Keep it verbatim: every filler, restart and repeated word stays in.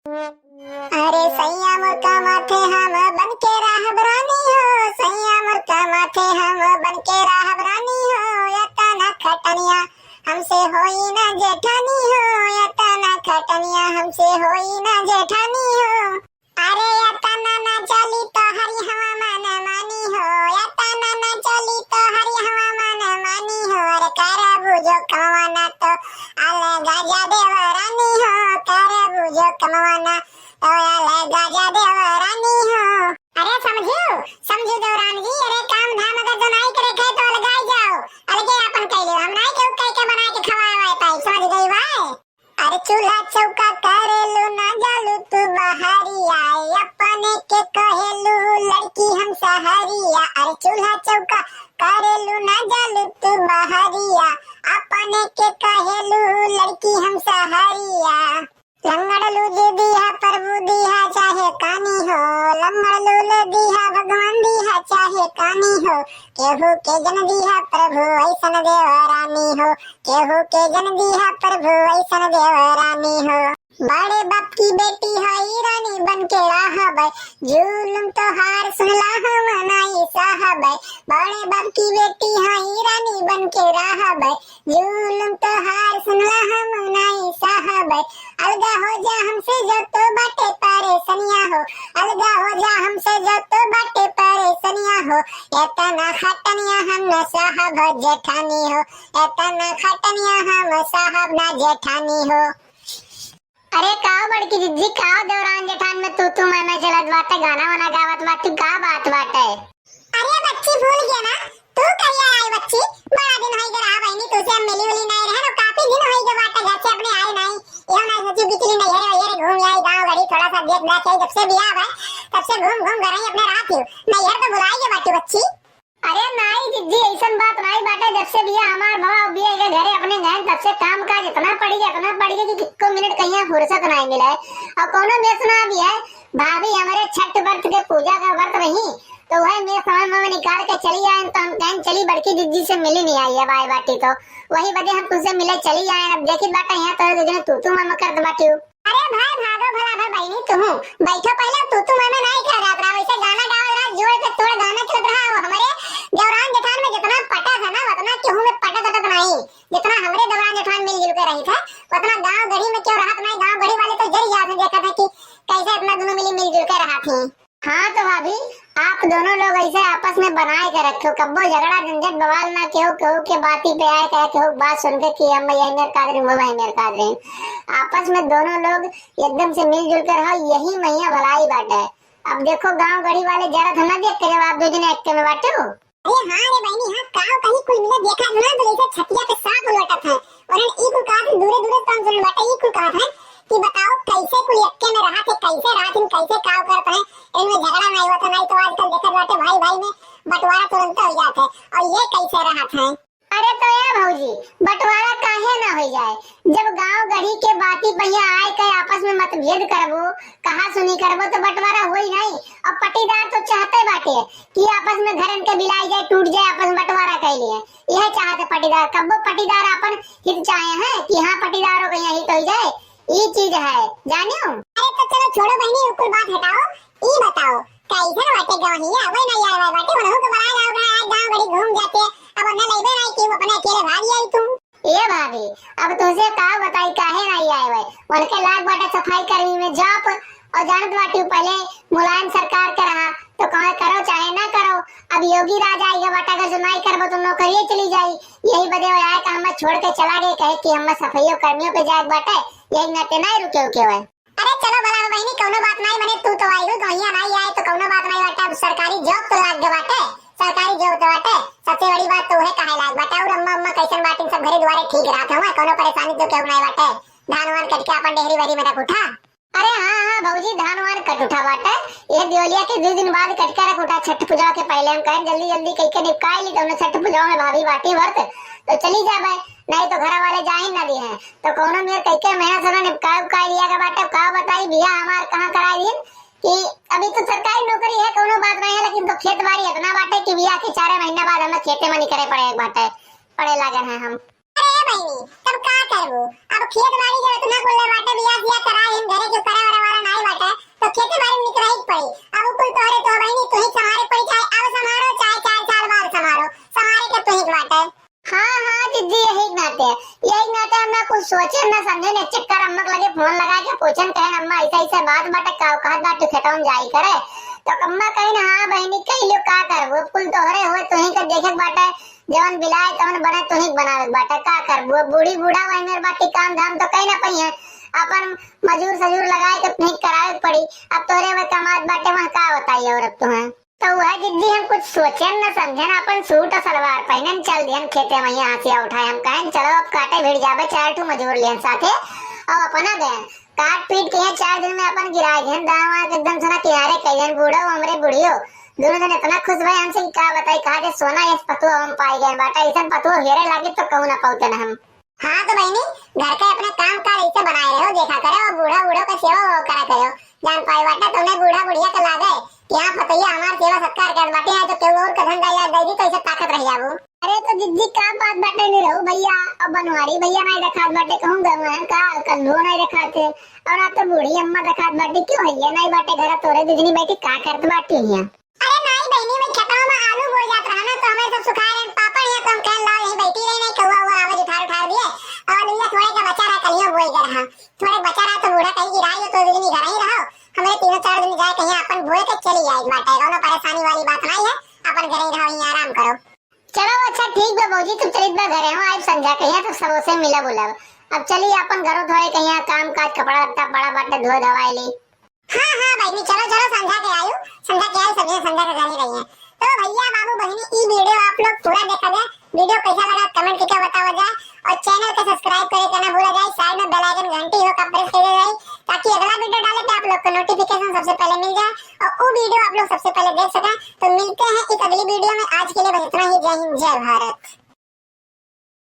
अरे सैया मोर का माथे हम बन के रहब रानी हो, सैया मोर का माथे हम बन के रहब रानी हो, एतना खटनिया हमसे होई ना जेठानी हो, एतना खटनिया हमसे होई ना जेठानी हो। अरे एतना ना चली तोहरी हवा मन मानी हो, एतना ना चली तोहरी हवा मन मानी हो। अरे करबू जो कमवा ना तो अलगा जा देवरानी हो, करबू जो कमवा ना तो अलगा जा देवरानी हो। अरे समझू, समझू देवरान जी, अरे काम धाम अगर जो नाई करे खाए तो अलगाई जाओ, अलगे आपन कैले, हम नाई केहू कह के बनाए के खवाए वाए पाई, समझ गई वाए? अरे चूल्हा चौका करेलू ना जालू तू बहरिया, अपने के कहेलू लड़की हम सहरिया। अरे चूल्हा चौका करेलू ना जालू तू बहरिया, अपने के कहेलू लड़की हम सहरिया। लंगड़ लूल दिहा प्रभु दिहा चाहे कानी हो, लंगड़ लूल दिहा भगवान दिहा चाहे कानी हो, केहू के जन दिहा प्रभु ऐसन देवरानी हो, केहू के जन दिहा प्रभु ऐसन देवरानी हो। बड़े बाप की बेटी हई रानी बन के रहबै, जुलुम तोहार सुनला हम नाई सहबै। बड़े बाप की बेटी हई रानी बन के रहबै, जुलुम तोहार सुनला हम नाई सहबै। अलगा हो जा हमसे जो तो बाटे परेशानिया हो, अलगा हो जा हमसे जो तो बाटे परेशानिया हो। एतना खटनिया हम न सहब जेठानी हो, एतना खटनिया हम सहब ना जेठानी हो। अरे का बड़की जिज्जी, का देवरान जेठान में तू तू मैं मैं चलत बाटे, गाना वाना गावत बाटे, का बात बाटे? अरे बच्ची भूल गया ना, तू कहिया आई बच्ची? बड़ा दिन होई गया रहा बहनी, तुझसे हम मिली उली नहीं रहे ना, काफी दिन होई गया बाटे घर से अपने आई नहीं। यो ना सोची बिचली नहीं है, ये रे घूम आई गाँव गड़ी, थोड़ा सा देख बैठ आई, जब से बियाह है तब से घूम घूम घर ही अपने रहत ही। नहीं यार तो भुलाई गया बाटी बच्ची। अरे नाई जिज्जी, ऐसन बात नाई बाटे। जब से बिया हमार भवा बिया के घरे अपने गए, तब से काम काज इतना पड़ गया, इतना पड़ गया कि कितको मिनट कहीं फुर्सत नाई मिला है। और कोनो बेस ना भी है, भाभी हमरे छठ व्रत के पूजा का व्रत रही, तो वह मैं समय में निकाल के चली आए, तो हम कहें चली बड़की जिज्जी से मिली नहीं आई है बाय बाटी, तो वही वजह हम तुझसे मिले चली आए। अब देखी बाटे यहाँ तो जो तू तू मम करत बाटी हूँ। अरे भाई, भागो भला भा बहिनी तुहू। बैठो पहिले, तू तू मैं मैं नाई कह जात रहा, वैसे गाना गावत रहा, जोड़ के तोड़ गाना खेलत रहा। वो हमरे देवरान जेठान में जितना पटत है ना, उतना केहू में पटत उटत नाई। जितना हमरे देवरान जेठान मिलजुल के रही थे, उतना गाँव गढ़ी में क्यों रहत नाई। गाँव गढ़ी वाले तो जरी जात हैं, देखत हैं कि कैसे इतना दोनों मिली मिलजुल के रहत हैं। हाँ तो भाभी, आप दोनों लोग ऐसे आपस में बनाए के रखो, कब्बो झगड़ा झंझट बवाल ना केहू केहू के बाती पे आए, कहे केहू बात सुन के कि हम यही मेर काज रही, वो वही मेर काज रही। आपस में दोनों लोग एकदम से मिलजुल के रहो, यही मैया भलाई बाटे। अब देखो गाँव गढ़ी वाले जरा तो ना देख के जब आप दो जने एक में बाटे हो। अरे हाँ रे बहनी, हाँ, काव कहीं कुल मिले देखा ना तो जैसे छतिया पे सांप उलटत है। और ई कुल कहा थे दूरे दूरे काम सुन बाटे, ई कुल कहा थे कि बताओ कैसे कुल यक्के में रहा थे, कैसे रात में कैसे काव करत है, इनमें झगड़ा नहीं होता, नहीं तो आजकल देखत बाटे भाई भाई में बंटवारा तुरंत हो जात है। और ये कैसे रहा थे? अरे तो ए भौजी, बंटवारा काहे ना हो जाए? जब गांव गढ़ी के बाती पहिया आए के आपस में मतभेद करबो, कहा सुनी करबो तो बंटवारा होई नहीं। और पटीदार तो चाहते बाटे कि आपस में घरन के बिलाई जाए, टूट जाए, आपस में बंटवारा कर लिए। यह चाहते पटीदार, कब्बो पटीदार अपन हित चाहे हैं कि हाँ पटीदारों के यहाँ हित हो जाए, ई चीज है, जानियो। अरे तो चलो छोड़ो बहनी, उ कुल बात हटाओ, ई बताओ कैसन बाटे गवहिया? अबे ना यार बाटे, उन्हों के बड़ा गाँव का है, गाँव गढ़ी घूम जाते, अब उन्हें लेबे नहीं कि वो अपने अकेले भाग आई तुम। ए भाभी, अब तुझे का बताई काहे नहीं आए हुए, उनके लाग बाटे सफाई कर्मी में जॉब, और जानत बाटी पहले मुलायम सरकार के रहा, तो कहे करो चाहे ना करो, अब योगी राज आएगा बाटा, अगर जो नहीं करबो तो नौकरिये चली जाई। यही बदे वो आए का हमें छोड़ के चला गए, कहे कि हमें सफाइयों कर्मियों पे जाए बाटे, यही नाते नहीं रुके उके हुए। अरे चलो भला हो बहिनी, कौनो बात नहीं, मने तू तो आई हो, गवैया नहीं आए तो कौनो बात नहीं बाटे, अब सरकारी जॉब तो लाग गए बाटे, सरकारी जॉब तो बाटे, सबसे बड़ी बात तो है कहे लाग बाटे। और अम्मा अम्मा कैसन बाटिन, सब घरे दुआरे ठीक रहत हवा, कौनो परेशानी तो क्यों नहीं बाटे, धान वान कट के अपन डेहरी वेहरी में रख उठा। अरे हाँ, हाँ भौजी, धान वान कट उठा बाटे। ये दिवालिया के दो दिन बाद कट के रख उठा, छठ पूजा के पहले हम कहे जल्दी जल्दी कह के निपकाई ली, तो हमने छठ पूजा में भाभी बाटी व्रत, तो चली जाबे, नहीं तो घर वाले जाहिन ना दी हैं। तो कौनो मेर कह के मेहनत से ना निपकाए उपकाए लिया के बाटे। का बताई बिया हमार कहाँ कराई दिन कि अभी तो सरकारी नौकरी है, कौनो बात नहीं है, लेकिन तो खेत बाड़ी इतना बाटे कि बिया के चारे महीना बाद हमें खेते में निकले पड़े बाटे, पड़े लागन है हम। अरे बहिनी, तब का करबू? अब खेत बाड़ी जब इतना कुल्ले बाटे, बियाह सियाह कराए, इन घरे के करे वाला कहेन, "अम्मा, ऐसा, ऐसा बात बाटे, का कहत बाटू, खेतवा में जाई करे?" तो अम्मा कहिन, "हाँ बहिनी, कहि लियो, का करबू, अब कुल तोहरे होए, तुही के देखे के बाटे, जवन बिलाए तवन बने, तुही के बनावे के बाटे, का करबू, अब बूढ़ी बूढ़ा वही मेर बाटी, काम धाम तो कहीं ना पइहें, अपन मजूर सजूर लगाए के तुही के करावे के पड़ी, अब तोहरे वह कमात बाटे, वहाँ का बताई और अब तुहें।" तो वह जिद्दी हम कुछ सोचेन न समझेन, अपन सूट और सलवार पहिनेन चल दियन खेते में, यहाँ से उठाए हम कहेन, "चलो अब काटे भिड़ जाबे, चार ठू मजूर लियन साथे और अपना गयन।" काट पीट के यहाँ चार दिन में अपन गिराए दियन, दाँव वाँव के एकदम से ना किनारे कइ दियन, बूढ़ो हमरे बुढ़ियो, दोनों जन इतना खुश भए हमसे कि का बताई, कहा जे सोना यस पतुआ हम पाई गए बाटा, ऐसन पतुआ हेरे लागे तो कहूँ ना पाउते ना हम। हाँ तो बहिनी, घर का अपना काम काज ऐसे बनाए रहो, देखा करे और बूढ़ा बूढ़ो का सेवा वो करा करो। जान पाए बाटा, तुमने बूढ़ा बुढ़िया के लागे कि हाँ पतैया हमार सेवा सत्कार कर बाटे, है तो केहू और का धंधा याद दे दी तो ऐसे ताकत रह जाबू। अरे तो जिज्जी का बात बाटे नहीं रहू भैया, अब बनवारी भैया नहीं देखात बाटे, कहूँ गए हैं का, कल्लू नहीं देखाते, और आप तो बूढ़ी अम्मा देखात बाटे, क्यों है ये नहीं बाटे घर तोरे दुजनी बैठी का करत बाटी हियाँ? अरे नाई बहिनी, मैं खेतवा में आलू बोए जात रहा ना, तो हमें सब सुखाए रहे पापड़, यहाँ तो हम कहन लाओ यहीं बैठी रही, नहीं कौआ हुआ आवे उठार उठार दिए, और आलू ये थोड़े का बचा रहा, कलियों बोए गए रहा, थोड़े बचा रहा तो बूढ़ा कहीं गिराई हो तो दिन घर ही रहो, हमारे तीनों चार दिन जाए कहीं अपन बोए के चली जाए बाटे, कोनो परेशानी वाली बात नहीं है, अपन घर ही रहो, यहीं आराम करो। चलो अच्छा ठीक बा भौजी, तुम चलित बा घरे हो, आइब संझा कहिया तो सबों से मिला बुलब। अब चली अपन घरों थोड़े कहिया काम काज कपड़ा लत्ता पड़ा बाटे धोए धवाए ली। हाँ हाँ बहिनी, चलो चलो संझा के आयु, संझा के आयु, सब जने संझा के घर ही रही है। तो भैया बाबू बहिनी, ई वीडियो आप लोग पूरा देखा जाए, वीडियो कैसा लगा कमेंट करके बतावा जाए, और चैनल के सब्सक्राइब करे के ना भूला जाए, साइड में बेल आइकन घंटी हो का प्रेस कर जाए, ताकि अगला वीडियो डाले पे आप लोग को नोटिफिकेशन सबसे पहले मिल जाए और वो वीडियो आप लोग सबसे पहले देख सकें। तो मिलते हैं एक अगली वीडियो में, आज के लिए बस इतना ही। जय हिंद, जय भारत।